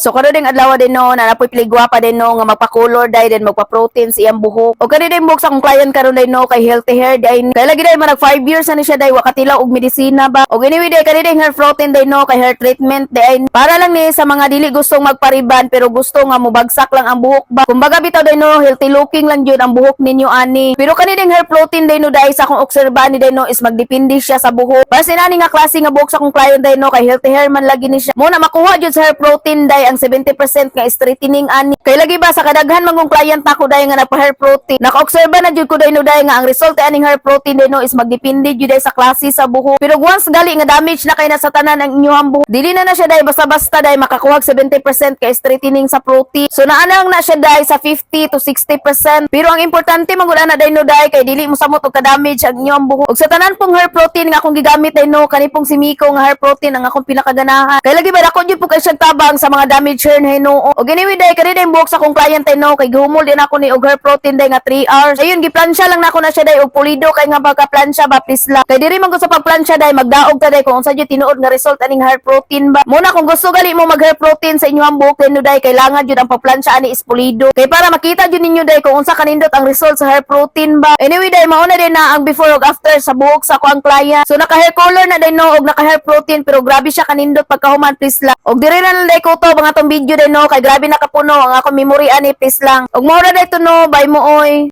So karon ding adlaw din, no, na napoy piligwapa din, no, nga magpa-color dye then magpa-protein sa iyang buhok. O kani din buhok sa akong client karon day, no, kay healthy hair day. Kay lagi day man nag 5 years na ni siya day wa katilaw og medisina ba. Og anyway day, kani ding hair protein day, no, kay hair treatment day, para lang ni sa mga dili gustong magpariban pero gusto nga mobagsak lang ang buhok ba. Kumbaga bitaw day, no, healthy looking lang jud ang buhok ninyo ani. Pero kani ding hair protein day, no, day, sa akong obserba ni day, no, is magdepende siya sa buhok. Para sinani nga klase nga buhok sa akong client day, no, kay healthy hair man lagi ni siya. Mo na makuha jud sa hair protein day ang 70% nga straightening ani. Kay lagi ba sa kadaghan man kong client nako day nga nagpa hair protein, naka-obserba na jud ko day, no, day nga ang result aning hair protein day, no, is magdepende jud day sa klase sa buhok. Pero once gali nga damage na kay na sa tanan ang inyong buhok, dili na na siya day basta-basta day makakuha og 70% kay straightening sa protein. So naanang na siya day sa 50 to 60%. Pero ang importante man gud ana day, no, day kay dili mo samot og ka-damage ang inyong buhok. Ug sa tanan pong hair protein nga akong gigamit day, no, kani pong si Miko nga hair protein ang akong pinakaganahan. Kay lagi ba dako jud po kay siyang tabang sa mga damage hair na hinuon. Og anyway day, kani day buhok sa akong client day, no, kay gihumol din ako ni og hair protein day nga 3 hours. Ayun, giplansya lang nako na siya day og pulido kay nga pagka-plansya ba, please lang. Kay diri man gud sa pagplansya day magdaog ta day kung unsa jud tinuod nga result aning hair protein ba. Muna kung gusto gali mo mag hair protein sa inyong buhok day, no, day, kailangan jud ang pagplansya ani is pulido. Kay para makita jud ninyo day kung unsa kanindot ang result sa hair protein ba. Anyway day, mauna din na ang before ug after sa buhok sa ako ang client. So naka hair color na day, no, og naka hair protein, pero grabe siya kanindot pagkahuman, please lang. Og diri na lang day ko to mga tong video day, no, kay grabe nakapuno ang akong memory ani, please lang. Og mao ra day to, no, bye mo oy.